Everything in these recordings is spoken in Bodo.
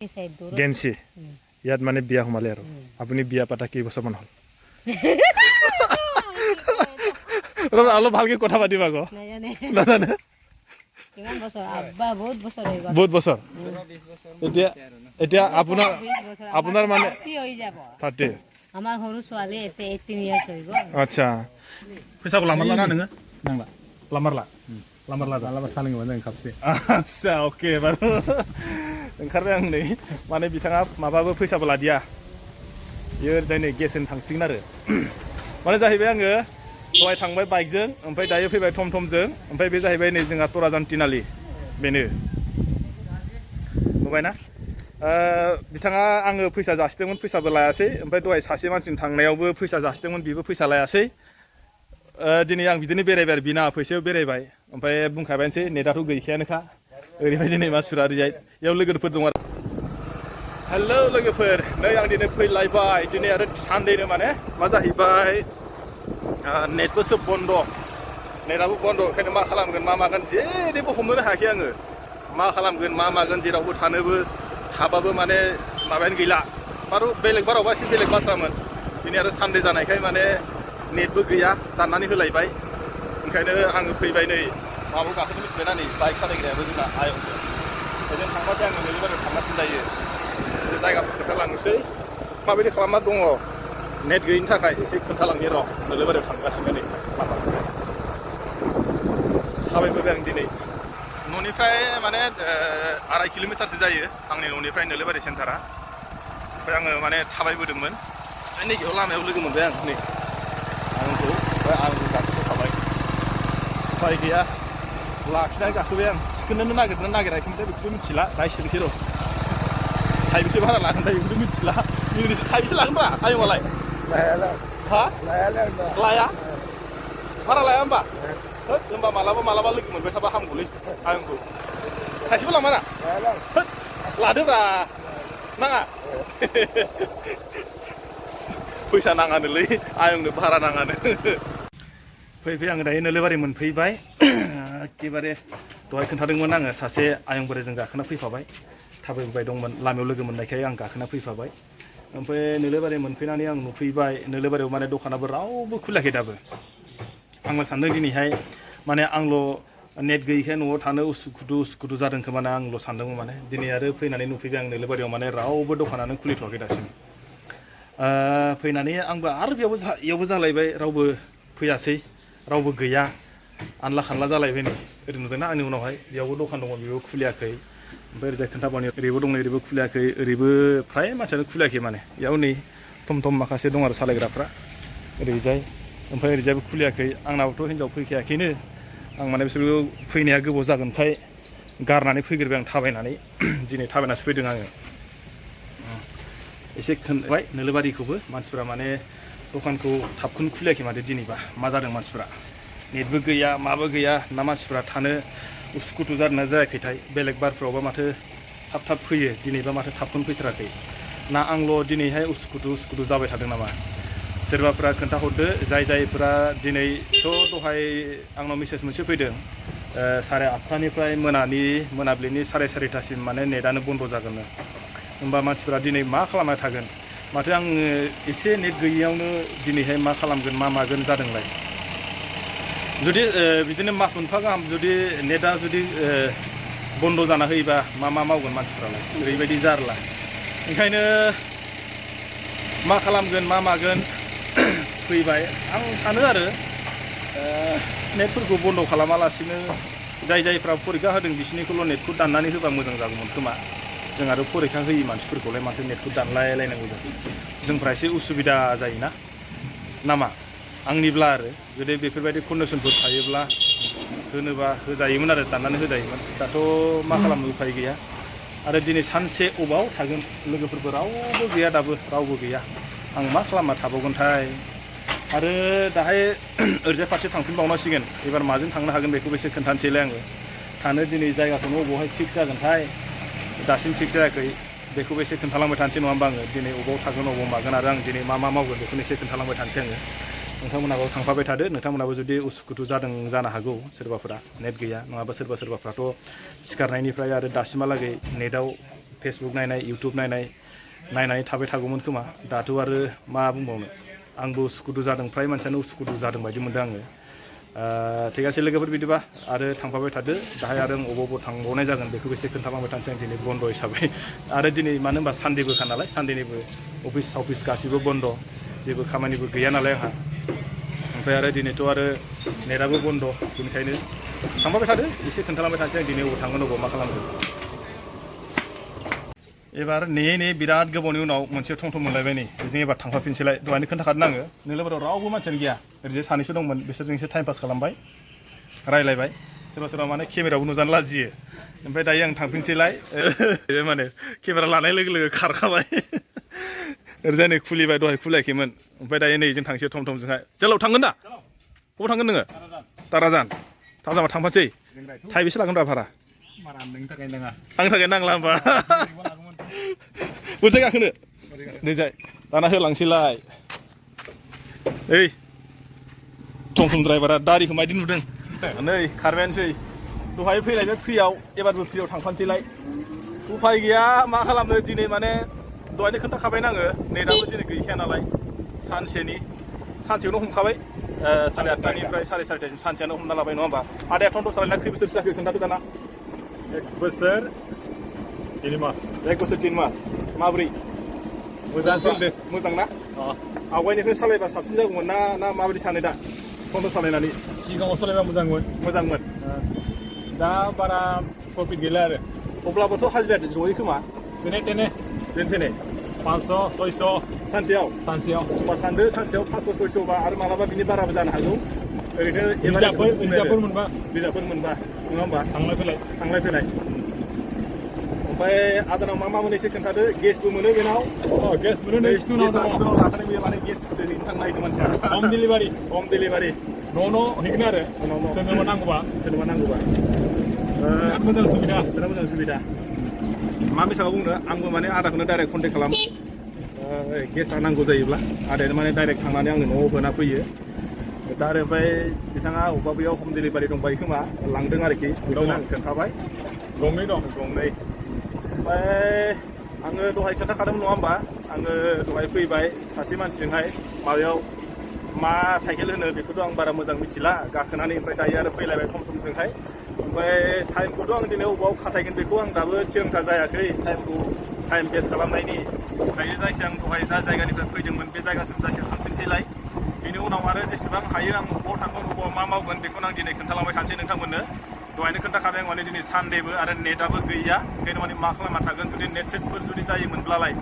গেঞ্চি ইয়াত মানে বিয়া সোমালে আৰু আপুনি বিয়া পাতা কেইবছৰমান হ'ল অলপ ভালকে কথা পাতিবা আকৌ নাজানে বহুত বছৰ এতিয়া আপোনাৰ মানে তাতে আমাৰ সৰু ছোৱালী আছে 18 ইয়াৰ্স হৈ গ'ল আচ্ছা फैसाखौ लामारला ना नोङो नांला लामारला लामारला सालोङोमोन जों खाबसे आच्छा अके बारु ओंखारबाय आं नै माने बिथाङा माबाबो फैसाबो लादिया बियो ओरैजाय नै गेसजों थांसिगोन आरो माने जाहैबाय आङो दहाय थांबाय बाइकजों ओमफ्राय दायो फैबाय टमटमजों ओमफ्राय बे जाहैबाय नै जोंहा तराजान तिनालि बेनो नुबायना बिथाङा आङो फैसा जासिदोंमोन फैसाबो लायासै ओमफ्राय दहाय सासे मानसिजों थांनायावबो फैसा जासिदोंमोन बेबो फैसा लायासै दिनै आं बिदिनो बेरायबाय आरो बिना फैसायाव बेरायबाय ओमफ्राय बुंखाबायनोसै नेटआथ' गैखायानोखा ओरैबायदि नै मानसिफोरा ओरैजाय बेयाव लोगोफोर दं आरो हेलौ लोगोफोर नै आं दिनै फैलायबाय दिनै आरो सानदेनो माने मा जाहैबाय नेटबो सोब बन्द नेटआबो बन्द ओंखायनो मा खालामगोन मा मागोन जेरैबो हमनोनो हायाखै आङो मा खालामगोन मा मागोन जेरावबो थानोबो थाबाबो माने माबायानो गैला बारु बेलेग बारावबा एसे बेलेग बाथ्रामोन दिनै आरो सानदे जानायखाय माने नेटबो गैया दाननानै होलायबाय ओंखायनो आङो फैबाय नै माबायाव गाखोनो मिथिबायना नै बाइक सालायग्रायाबो जोंना आयंसो ओजों थांबाथाय आङो नोलोबारियाव थांगासिनो जायो जायगाफोर खोन्थालांनोसै माबायदि खालामना दङ नेट गैयिनि थाखाय एसे खोन्थालांनि र' नोलोबारियाव थांगासिनो नै लामा थाबायबोबाय आं दिनै न'निफ्राय माने 2.5 किल'मिटारसो जायो आंनि न'निफ्राय नोलोबारि सेन्टारा ओमफ्राय आङो माने थाबायबोदोंमोन नैबेयाव लामायाव लोगो मोनबाय आं नै आंखौ ओमफ्राय आंखौ गाखोफाबाय उफाय गैया लाखिनानै गाखोबाय आं थिखोनोनो नागिराखैमोनथाय बेखौथ' मिथिला नायसिनोसै र' थाइबेसे भारा लागोनथाय बेखौथ' मिथिला थाइबेसे लागोनब्रा आयंआलाय हा लाया भारा लाया होमबा होमबा मालाबा लोगो मोनबाय थाबा हामगौलै आयंखौ थाइसेबो लामारा लादोब्रा नाङा फैसा नाङानोलै आयंनो भारा नाङानो फैबाय आङो दायो नोलोबारि मोनफैबाय एखेबारे दहाय खोन्थादोंमोन आङो सासे आयं बोराइजों गाखोना फैफाबाय थाबायबोबाय दंमोन लामायाव लोगो मोननायखाय आं गाखोना फैफाबाय ओमफ्राय नोलोबारि मोनफैनानै आं नुफैबाय नोलोबारियाव माने दखानाबो रावबो खुलियाखै दाबो आंबो सानदों दिनैहाय माने आंल' नेट गैयिखाय न'आव थानो उसुखुथु जादों खोमा आंल' सानदोंमोन माने दिनै आरो फैनानै नुफैबाय आं नोलोबारियाव माने रावबो दखानानो खुलिथ'वाखै दासिम फैनानै आंबो आरो बेयावबो जालायबाय रावबो फैयासै रावबो गैया आनला खानला जालायबाय नै ओरै नुदोंना आंनि उनावहाय बेयावबो दखान दङ बेबो खुलियाखै ओमफ्राय ओरैजाय खोन्थाबावनि ओरैबो दं ओरैबो खुलियाखै ओरैबो फ्राय मानसियानो खुलियाखै माने बेयाव नै थम माखासे दं आरो सालायग्राफ्रा ओरैजाय ओमफ्राय ओरैजायबो खुलियाखै आंनाबोथ' हिनजाव फैखायाखैनो आं माने बिसोरबो फैनाया गोबाव जागोनखाय गारनानै फैग्रोबाय आं थाबायनानै दिनै थाबायनासो फैदों आङो एसे खोन्थाबाय नोलोबारिखौबो मानसिफ्रा माने दखानखौ थाबखौनो खुलियाखै माथो दिनैबा मा जादों मानसिफ्रा नेटबो गैया माबो गैया ना मानसिफ्रा थानो उसुखुथु जादोंना जायाखैथाय बेलेग बारफ्रावबा माथो थाब फैयो दिनैबा माथो थाबखौनो फैथाराखै ना आंल' दिनैहाय उसुखुथु जाबाय थादों नामा सोरबाफ्रा खोन्थाहरदो जायफोरा दिनैथ' दहाय आंनाव मेसेज मोनसे फैदों 8:30निफ्राय मोनाबिलिनि 4:30टासिम माने नेटआनो बन्द' जागोननो होमबा मानसिफ्रा दिनै मा खालामना थागोन माथो आङो एसे नेट गैयियावनो दिनैहाय मा खालामगोन मा मागोन जादोंलाय जुदि बिदिनो मास मोनफा गाहाम जुदि नेटआ जुदि बन्द' जाना होयोबा मा मावगोन मानसिफ्रालाय ओरैबायदि जारला ओंखायनो मा खालामगोन मा मागोन फैबाय आं सानो आरो नेटफोरखौ बन्द' खालामालासिनो जायफ्रा फरिखा होदों बिसोरनिखौल' नेटखौ दाननानै होबा मोजां जागौमोन खोमा जों आरो फरिखा होयि मानसिफोरखौलाय माथो नेटखौ दानलायलायनांगौ जायो जोंफ्रा एसे उसुबिदा जायोना नामा आंनिब्ला आरो जुदि बेफोरबायदि कन्डिसनफोर थायोब्ला होनोबा होजायोमोन आरो दाननानै होजायोमोन दाथ' मा खालामनो उफाय गैया आरो दिनै सानसे अबाव थागोन लोगोफोरबो रावबो गैया दाबो रावबो गैया आं मा खालामना थाबावगोनथाय आरो दाहाय ओरैजाय फारसे थांफिनबावनांसिगोन एबार माजों थांनो हागोन बेखौबो एसे खोन्थानोसैलाय आङो थानो दिनै जायगाखौनो अबावहाय फिक्स जागोनथाय दासिम फिक्स जायाखै बेखौबो एसे खोन्थालांबाय थानोसै नङा होमबा आङो दिनै अबाव थागोन अबाव मागोन आरो आं दिनै मा मावगोन बेखौनो एसे खोन्थालांबाय थानोसै आङो नोंथांमोनाबो थांफाबाय थादो नोंथांमोनाबो जुदि उसुखुथु जानो हागौ सोरबाफोरा नेट गैया नङाबा सोरबाफ्राथ' सिखारनायनिफ्राय आरो दासिमहालागै नेटआव फेसबुक नायनाय इउटुब नायनानै थाबाय थागौमोन खोमा दाथ' आरो मा बुंबावनो आंबो उसुखुथु जादों फ्राय मानसियानो उसुखुथु जादों बायदि मोनदों आङो ठीक আছে लोगोफोर बिदिबा आरो थांफाबाय थादो दाहाय आरो आं अबाव थांबावनाय जागोन बेखौबो एसे खोन्थालांबाय थानोसै आं दिनै बन्द हिसाबै आरो दिनै मानो होनबा सानडेबोखा नालाय सानडेनिबो अफिस गासिबो बन्द जेबो खामानिबो गैया नालाय आंहा ओमफ्राय आरो दिनैथ' आरो नेटआबो बन्द बेनिखायनो थांफाबाय थादो एसे खोन्थालांबाय थानोसै आं दिनै अबाव थांगोन अबाव मा खालामगोन एबार नेयै बिराद गोबावनि उनाव मोनसे थम मोनलायबाय नै बेजों एबार थांफाफिनसैलाय दहायनो खोन्थाखादों आङो नोलोबारियाव रावबो मानसियानो गैया ओरैजाय सानैसो दंमोन बिसोरजों एसे टाइम पास खालामबाय रायलायबाय सोरबा माने केमेरायावबो नुजानो लाजियो ओमफ्राय दायो आं थांफिनसैलाय माने केमेरा लानाय लोगो लोगो खारखाबाय ओरैजाय नै खुलिबाय दहाय खुलियाखैमोन ओमफ्राय दायो नै जों थांसै थमजोंहाय जेलाव थांगोन दा बबाव थांगोन नोङो दाराजान थांजाबा थांफानोसै थाइबेसे लागोन दा भारा आंनि थाखाय नांला होमबा बोरजाय गाखोनो नैजाय दाना होलांसैलाय ओइ थम ड्राइभारा दारिखौ मायदि नुदों नै खारबायानोसै दहाय फैलायबाय फ्रियाव एबारबो फ्रियाव थांफानोसैलाय उफाय गैया मा खालामनो दिनै माने दहायनो खोन्थाखाबायना आङो नेटआबो दिनै गैखाया नालाय सानसेयावनो हमखाबाय 8:30निफ्राय 4:30सिम सानसेयानो हमना लाबाय नङा होमबा आदाया थन्थ' सालायना खै बोसोरसो जाखो खोन्थादो दाना 1 बोसोर 3 मास 1 बोसोर 3 मास माब्रै मोजां सोलिदों मोजां ना आवगायनिफ्राय सालायबा साबसिन जागौमोन ना माबायदि सानो दा थन्थ' सालायनानै सिगाङाव सालायबा मोजांमोन दा बारा प्रफिट गैला आरो अब्लाबोथ' हाजिरा जयै खोमा जेने 500 600 सानसेयाव होमबा सानदो सानसेयाव 500 600 बा आरो मालाबा बिनि बाराबो जानो हागौ ओरैनो रिजार्भफोर मोनबा नङा होमबा थांलाय फैलाय ओमफ्राय आदानाव मा मोनो एसे खोन्थादो गेसबो मोनो बेनाव गेस मोनो नै स्टुनाव लाखानाय बेयो माने गेस ओरैनो थांनो नागिरदों मानसिया हम डिलिभारि न' हैगोन आरो सोरनोबा नांगौबा बिराद मोजां सुबिदा मा बेसादाव बुंनो आंबो माने आदाखौनो डाइरेक्ट कन्टेक्ट खालामो गेसआ नांगौ जायोब्ला आदायानो माने डाइरेक्ट थांनानै आंनो न'आव होना फैयो दा आरो ओमफ्राय बिथाङा अबेबा बैयाव हम डिलिभारि दंबायो खोमा लांदों आरोखि बेखौनो आं खोन्थाबाय गंनै ओमफ्राय आङो दहाय खोन्थाखादोंमोन नङा होमबा आङो दहाय फैबाय सासे मानसिजोंहाय माबायाव मा साइकेल होनो बेखौथ' आं बारा मोजां मिथिला गाखोनानै ओमफ्राय दायो आरो फैलायबाय थमजोंहाय ओमफ्राय टाइमखौथ' आं दिनै अबाव खाथायगोन बेखौ आं दाबो थिरांथा जायाखै टाइम बेस्ट खालामनायनि दायो जायखिया आं दहाय जा जायगानिफ्राय फैदोंमोन बे जायगासिम जायखिया थांफिनसैलाय बेनि उनाव आरो जेसेबां हायो आं अबाव थांगोन अबाव मा मावगोन बेखौनो आं दिनै खोन्थालांबाय थानोसै नोंथांमोननो दहायनो खोन्थाखादों माने दिनै सानडेबो आरो नेटआबो गैया ओंखायनो माने मा खालामना थागोन जुदि नेट सेटफोर जुदि जायोमोनब्लालाय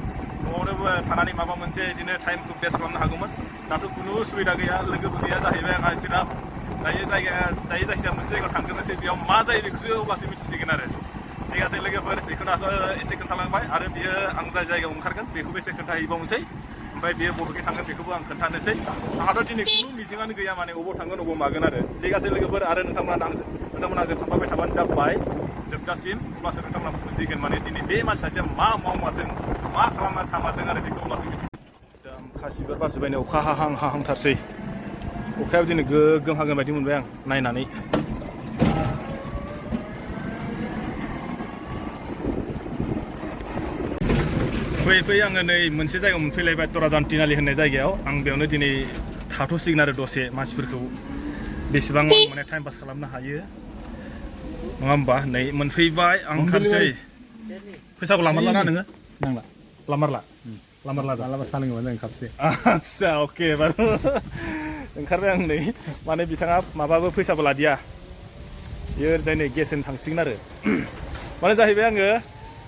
न'आवनोबो थानानै माबा मोनसे बिदिनो टाइमखौ बेस्ट खालामनो हागौमोन दाथ' खुनु सुबिदा गैया लोगोबो गैया जाहैबाय आंहा सिराप दायो जायखिया मोनसे जायगायाव थांग्रोनोसै बेयाव मा जायो बेखौसो अब्लासो मिथिसिगोन आरो ठीक আছে लोगोफोर बेखौनो एसे खोन्थालांबाय आरो बियो आं जाय जायगायाव ओंखारगोन बेखौबो एसे खोन्थाहैबावनोसै ओमफ्राय बियो बबेखै थांगोन बेखौबो आं खोन्थानोसै आंहाथ' दिनै खुनु मिजिङानो गैया माने अबाव थांगोन अबाव मागोन आरो ठीक আছে लोगोफोर आरो नोंथांमोना आंजों थांफाबाय थाबानो जाबाय जोबजासिम अब्लासो नोंथांमोना बुजिगोन माने दिनै बे मानसि सासेया मा मावमारदों मा खालामना थामारदों आरो बेखौ अब्लासो मिथिगोन खासि बिबार बारजोब्बाय नै अखा हाहांथारसै अखायाबो दिनै गोगोम हागोन बायदि मोनबाय आं नायनानै फैयै आङो नै मोनसे जायगायाव मोनफैलायबाय तराजान तिनालि होननाय जायगायाव आं बेयावनो दिनै थाथ'सिगोन आरो दसे मानसिफोरखौ बेसेबां माने टाइम पास खालामनो हायो नङा होमबा नै मोनफैबाय आं ओंखारसै फैसाखौ लामारला ना नोङो नांला लामारला मालाबा सा लोङोबा जों खाबसे आदसा अके बार ओंखारबाय आं नै माने बिथाङा माबाबो फैसाबो लादिया बियो ओरैजाय नै गेस होनो थांसिगोन आरो माने जाहैबाय आङो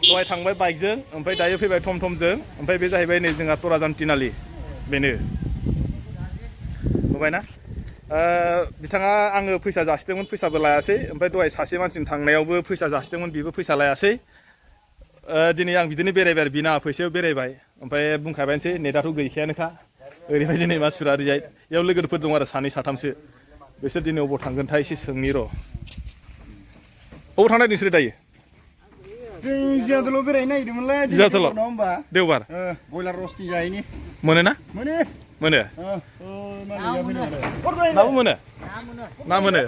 दहाय थांबाय बाइकजों ओमफ्राय दायो फैबाय थमजों ओमफ्राय बे जाहैबाय नै जोंहा तराजान तिनालि बेनो नुबायना बिथाङा आङो फैसा जासिदोंमोन फैसाबो लायासै ओमफ्राय दहाय सासे मानसिजों थांनायावबो फैसा जासिदोंमोन बेबो फैसा लायासै दिनै आं बिदिनो बेरायबाय आरो बिना फैसायाव बेरायबाय ओमफ्राय बुंखाबायनोसै नेटआथ' गैखायानोखा ओरैबायदि नै मानसिफोरा ओरैजाय बेयाव लोगोफोर दं आरो 2 3सो बिसोर दिनै अबाव थांगोनथाय एसे सोंनि र' अबाव थांनाय नोंसोरो दायो जों जियादलाव बेरायनो नागिरदोंमोनलै जियादलाव नङा होमबा देवबार बयलार रसनि जाहैनि मोनो ना मोनो मोनो मालिकआ फैनो दाबो मोनो ना मोनो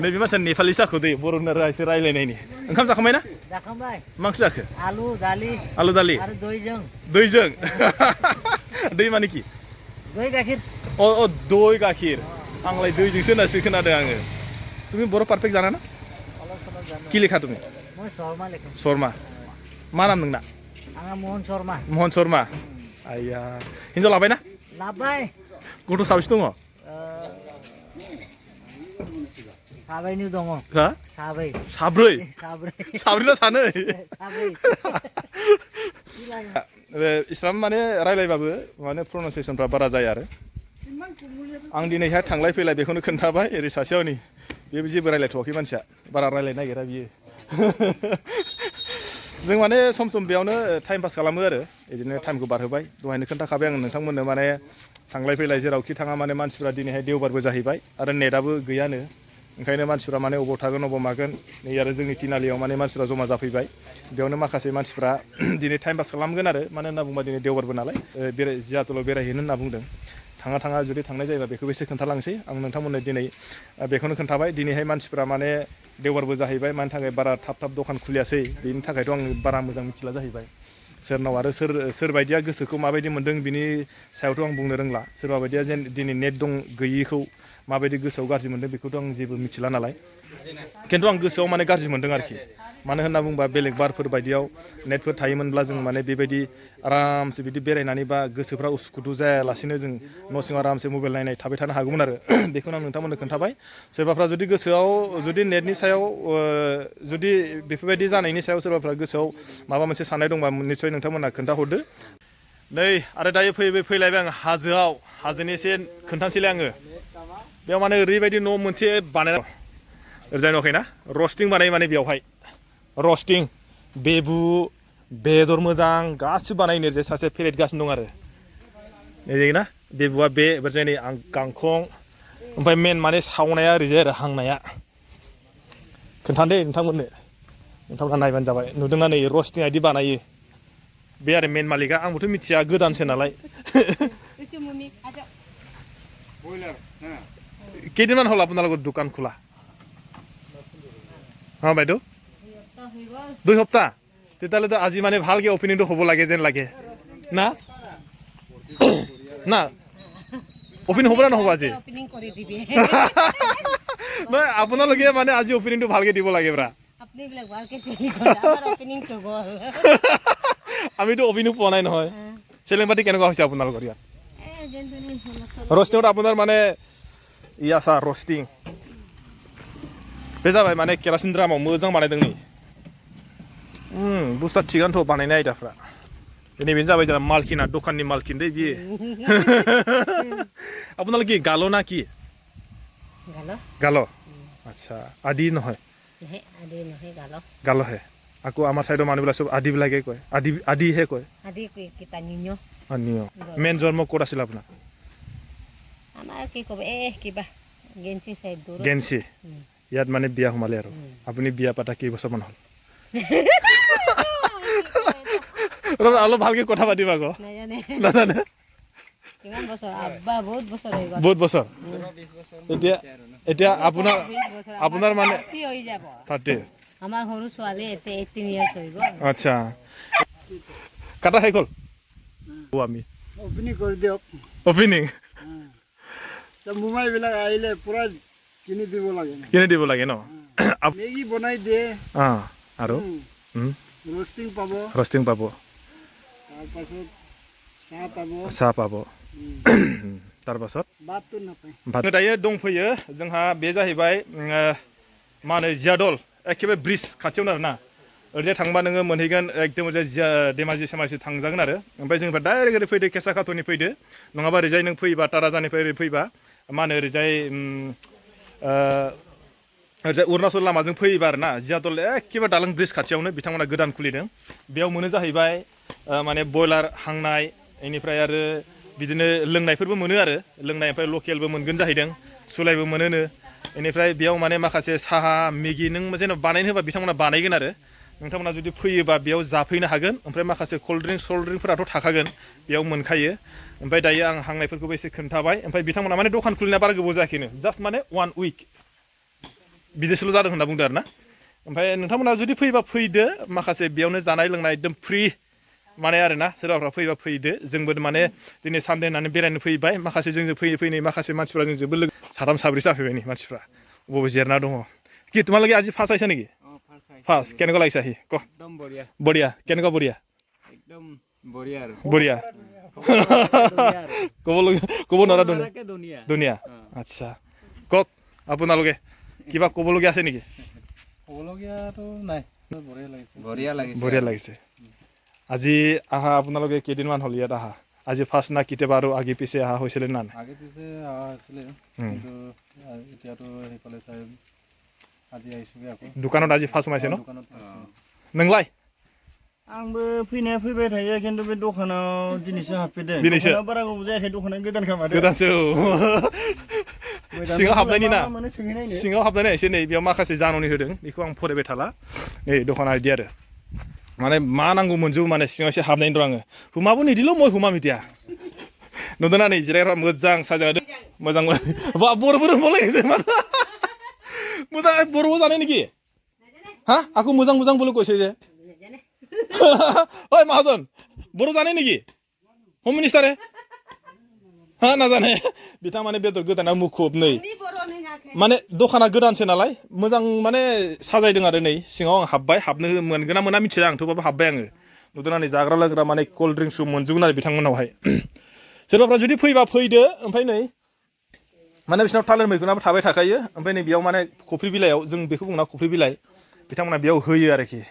नैबे मानसिया नेपालि जाखो दै बर'नो रायसो रायलायनायनि ओंखाम जाखांबाय ना जाखांबाय मा ओंख्रि जाखो आलु दालि आलु दालि आरो दयजों दैजों दै माने की दय गाखिर अ दय गाखिर आंलाय दैजोंसो होननासो खोनादों आङो তুমি बर' पारफेक्ट जाना ना অলপ চলপ জানো কি লেখা তুমি মই শৰ্মা লিখো शर्मा मा नाम नोंना आंहा मोहन शर्मा महन शर्मा आइया हिन्जाव लाबाय ना लाबाय गथ' साबेसे दङ साब्रैनि दङ हा साब्रै साब्रै साब्रै साब्रैना सानै साब्रै इस्लाम माने रायलायबाबो माने प्रनाउन्सियेसनफ्रा बारा जाया आरो आं दिनैहाय थांलाय फैलाय बेखौनो खोन्थाबाय ओरै सासेयाव नै बेबो जेबो रायलायथ'वाखै मानसिया बारा रायलायनो नागिरा बियो जों माने सम सम बेयावनो टाइम पास खालामो आरो बिदिनो टाइमखौ बारहोबाय दहायनो खोन्थाखाबाय आं नोंथांमोननो माने थांलाय फैलाय जेरावखि थाङा माने मानसिफ्रा दिनैहाय देवबारबो जाहैबाय आरो नेटआबो गैयानो ओंखायनो मानसिफ्रा माने अबाव थागोन अबाव मागोन नै आरो जोंनि तिनालियाव माने मानसिफ्रा जमा जाफैबाय बेयावनो माखासे मानसिफ्रा दिनै टाइम पास खालामगोन आरो मानो होनना बुङोबा दिनै देवबारबो नालाय जियातलाव बेरायहैनो होनना बुंदों थाङा जुदि थांनाय जायोबा बेखौबो एसे खोन्थालांसै आं नोंथांमोननो दिनै बेखौनो खोन्थाबाय दिनैहाय मानसिफ्रा माने देवबारबो जाहैबाय मानि थाखाय बारा थाब दखान खुलियासै बेनि थाखायथ' आं बारा मोजां मिथिला जाहैबाय सोरनाव आरो सोर बायदिया गोसोखौ माबायदि मोन्दों बिनि सायावथ' आं बुंनो रोंला सोरबा बायदिया जेन दिनै नेट दं गैयिखौ माबायदि गोसोआव गाज्रि मोन्दों बेखौथ' आं जेबो मिथिला नालाय खिन्थु आं गोसोआव माने गाज्रि मोन्दों आरोखि मानो होनना बुंबा बेलेग बारफोर बायदियाव नेटफोर थायोमोनब्ला जों माने बेबायदि आरामसे बिदि बेरायनानै बा गोसोफ्रा उसुखुथु जायालासिनो जों न' सिङाव आरामसे मबाइल नायनाय थाबाय थानो हागौमोन आरो बेखौनो आं नोंथांमोननो खोन्थाबाय सोरबाफ्रा जुदि गोसोआव जुदि नेटनि सायाव जुदि बेफोरबायदि जानायनि सायाव सोरबाफ्रा गोसोआव माबा मोनसे साननाय दंबा निस्सय नोंथांमोनहा खोन्थाहरदो नै आरो दायो फैलायबाय आं हाजोआव हाजोनि एसे खोन्थानोसैलाय आङो बेयाव माने ओरैबायदि न' मोनसे बानायना ओरैजाय नुवाखैना रस्टिं बानायो माने बेयावहाय रस्टिं बेबु बेदर मोजां गासिबो बानायनो जे सासे फेरेदगासिनो दं आरो नैना बेबुआ बे ओरैजाय नै गांखं ओमफ्राय मेन माने सावनाया ओरैजाय आरो हांनाया खोन्थादो नोंथांमोनहा नायबानो जाबाय नुदोंना नै रस्टिं आदि बानायो बे आरो मेन मालिकआ आंबोथ' मिथिया गोदानसो नालाय কেইদিনমান হ'ল আপোনালোকৰ দোকান খোলা হা বাইদেউ 2 সপ্তাহ তেতিয়াহ'লেতো আজি মানে ভালকৈ অপেনিংটো হ'ব লাগে যেন লাগে না না অপেনিং হ'ব না নহ'ব আজি নহয় আপোনালোকে মানে আজি অপেনিংটো ভালকৈ দিব লাগে ব্ৰা আমিতো অপেনিং পোৱা নাই নহয় চেলেং পাতি কেনেকুৱা হৈছে আপোনালোকৰ ইয়াত रस्टिंआव আপনার মানে ইয়াসা रस्टिं बे जाबाय माने केरासिन ड्रामाव मोजां बानायदों नै बुस्थुआ थिगानोथ' बानायनाय आयदाफ्रा नैबेनो जाबाय जोंना मालकिना दखाननि मालकिन दै बियो আপোনালোক কি গালো না কি গালো আচ্ছা আদি নহয় গালো হে আকৌ আমাৰ সাইডৰ মানুহবিলাক সব আদি বিলাকে কয় আদিহে কয় আদি কিটা নিño নিও মেন জন্ম ক'ত আছিল আপোনাৰ আমাৰ কি কব কিবা গেঞ্চি সাইড দূৰ গেঞ্চি ইয়াত মানে বিয়া সোমালে আৰু আপুনি বিয়া পাতা কেই বছৰমান হ'ল অলপ ভালকে কথা পাতিবা আকৌ নাজানে কিমান বছৰ আব্বা বহুত বছৰ হৈ গ'ল বহুত বছৰ এতিয়া আপোনাৰ মানে কি হৈ যাব তাতে আমাৰ সৰু ছোৱালী 18 ইয়াৰ্স হৈ গ'ল আচ্ছা কাটা শেষ হ'ল আমি অপেনিং কৰি দিয়ক অপেনিং মোবাইলবিলাক আহিলে পুৰা কিনি দিব লাগে ন মেগী বনাই দিয়ে আৰু ৰষ্টিং পাব তাৰপাছত চাহ পাব তাৰপাছত ভাতটো নাপায় ভাত दायो दंफैयो जोंहा बे जाहैबाय मा होनो जियादल एखेबारे ब्रिज खाथियावनो आरोना ओरैजाय थांबा नोङो मोनहैगोन एकदम ओरैजाय धेमाजि सेमाजि थांजागोन आरो ओमफ्राय जोंनिफ्राय डाइरेक्ट ओरै फैदो केसाखाथ'नि फैदो नङाबा ओरैजाय नों फैबा ताराजानिफ्राय ओरै फैबा मा होनो ओरैजाय अरुणाचल लामाजों फैयोबा आरोना जियादल एखेबारे दालां ब्रिज खाथियावनो बिथांमोना गोदान खुलिदों बेयाव मोनो जाहैबाय माने बयलार हांनाय बेनिफ्राय आरो बिदिनो लोंनायफोरबो मोनो आरो लोंनाय ओमफ्राय लकेलबो मोनगोन जाहैदों सुलाइबो मोनोनो बेनिफ्राय बेयाव माने माखासे साहा मेगि नों जेनेबा बानायनो होबा बिथांमोना बानायगोन आरो नोंथांमोना जुदि फैयोबा बेयाव जाफैनो हागोन ओमफ्राय माखासे कल्ड ड्रिंक्सफोराथ' थाखागोन बेयाव मोनखायो ओमफ्राय दायो आं हांनायफोरखौबो एसे खोन्थाबाय ओमफ्राय बिथांमोना माने दखान खुलिनाया बारा गोबाव जायाखैनो जास्ट माने 1 उइक बिदिसल' जादों होनना बुंदो आरो ना ओमफ्राय नोंथांमोना जुदि फैबा फैदो माखासे बेयावनो जानाय लोंनाय एकदम फ्रि माने आरोना सोरबाफ्रा फैबा फैदो जोंबो माने दिनै सानदे होननानै बेरायनो फैबाय माखासे जोंजों फैयै माखासे मानसिफ्रा जोंजोंबो लोगो साथाम साब्रै जाफैबाय नै मानसिफ्रा बबाव जिरायना दङ কি তোমালোকে আজি ফার্স্ট আইছা নেকি ফার্স্ট কেনেকুৱা লাগিছে আহি ক একদম বঢ়িয়া বঢ়িয়া কেনেকুৱা বঢ়িয়া একদম বঢ়িয়া আৰু বঢ়িয়া ক'ব নোৱাৰা ধুনীয়া ধুনীয়া আচ্ছা কওক আপোনালোকে কিবা ক'বলগীয়া আছে নেকি ক'বলগীয়াটো নাই বঢ়িয়া লাগিছে বঢ়িয়া লাগিছে আজি আহা আপোনালোকে কেইদিনমান হ'ল ইয়াত আহা আজি ফাৰ্ষ্ট না কেতিয়াবা আৰু আগে পিছে আহা হৈছিলে না আগে পিছে অহা হৈছিলে কিন্তু এতিয়াতো সেইফালে চাই আজি আহিছোগে আকৌ দোকানত আজি ফাৰ্ষ্ট সোমাইছে ন দোকানত नोंलाय आंबो फैनाया फैबाय थायो खिन्थु बे दखानाव दिनैसो हाबफैदों दिनैसो? दखाना बारा गोबाव जायाखै दखाना गोदान खामादो गोदानसो सिङाव हाबनायनि ना मोनो सोंहैनायनो सिङाव हाबनानै एसे नै बेयाव माखासे जान'नि होदों बेखौ आं फरायबाय थाला नै दखाना इदि आरो माने मा नांगौ मोनजोबो माने सिङाव एसे हाबनायनि दं आङो हुमाबो निदिल' মই हुमा मिथिया नुदोंना नै जिरायग्रा मोजां साजायना मोजां बा बर'बो रोंबावलायसै माथो मोजां बर'बो जानाय नेকি हा आखौ मोजां मोजां बोलो কৈছে যে ओइ महाजन बर' जानाय नेকি हम मिनिस्टारे हा नाजाने बिथां माने बेदर गोदाना मुखुब नै माने दखाना गोदानसो नालाय मोजां माने साजायदों आरो नै सिङाव आं हाबबाय हाबनो मोनगोन ना मोना मिथिला आं थेवबाबो हाबबाय आङो नुदोंना नै जाग्रा लोंग्रा माने कल्ड ड्रिंक्स मोनजोबगोन आरो बिथांमोनावहाय सोरबाफ्रा जुदि फैबा फैदो ओमफ्राय नै माने बिसोरनाव थालिर मैखुनाबो थाबाय थाखायो ओमफ्राय नै बेयाव माने कफि बिलाइयाव जों बेखौ बुङो ना कफि बिलाइ बिथांमोना बेयाव होयो आरोखि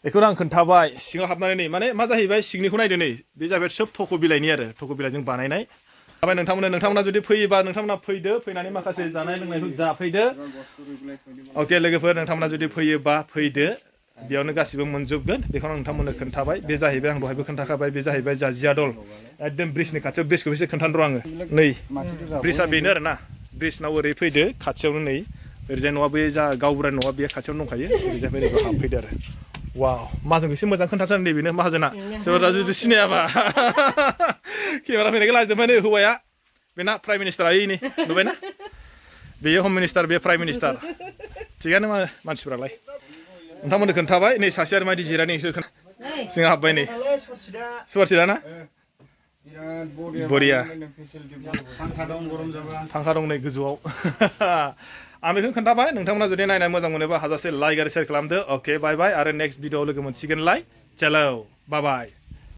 बेखौनो आं खोन्थाबाय सिङाव हाबनानै नै माने मा जाहैबाय सिंनिखौ नायदो नै बे जाहैबाय सोब थक' बिलाइनि आरो थक' बिलाइजों बानायनाय ओमफ्राय नोंथांमोना जुदि फैयोबा नोंथांमोना फैदो फैनानै माखासे जानाय लोंनायखौ जाफैदो अके लोगोफोर नोंथांमोना जुदि फैयोबा फैदो बेयावनो गासिबो मोनजोबगोन बेखौनो नोंथांमोननो खोन्थाबाय बे जाहैबाय आं दहायबो खोन्थाखाबाय बे जाहैबाय जिया दल एकदम ब्रिजनि खाथियाव ब्रिजखौ एसे खोन्थानो र' आङो नै ब्रिजआ बेनो आरो ना ब्रिजनाव ओरै फैदो खाथियावनो नै ओरैजाय न'आ बे जा गावबुरानि न'आ बे खाथियावनो दंखायो ओरैजाय फैदो हाबफैदो आरो वाव माहाजोनखौ एसे मोजां खोन्थाथार नै बेनो माहाजोना सोरबा जुदि सिनायाबा केमेरा फैनायखौ लाजोबबाय नै हौवाया बेना प्राइम मिनिस्टार यैनि नुबायना बेयो हम मिनिस्टार बे प्राइम मिनिस्टार थिगानो मानसिफ्रालाय नोंथांमोननो खोन्थाबाय नै सासे आरो मायदि जिरायनो नोंसोर सिङाव हाबबाय नै सुवारसिदा ना बरिया फांखा दं नै गोजौआव आं बेखौनो खोन्थाबाय नोंथांमोना जुदि नायनानै मोजां मोनोबा हाजासे लाइक आरो शेयार खालामदो अके बाय बाय आरो नेक्स्ट भिडिअ लोगो मोनसिगोनलाय चलो बाय बाय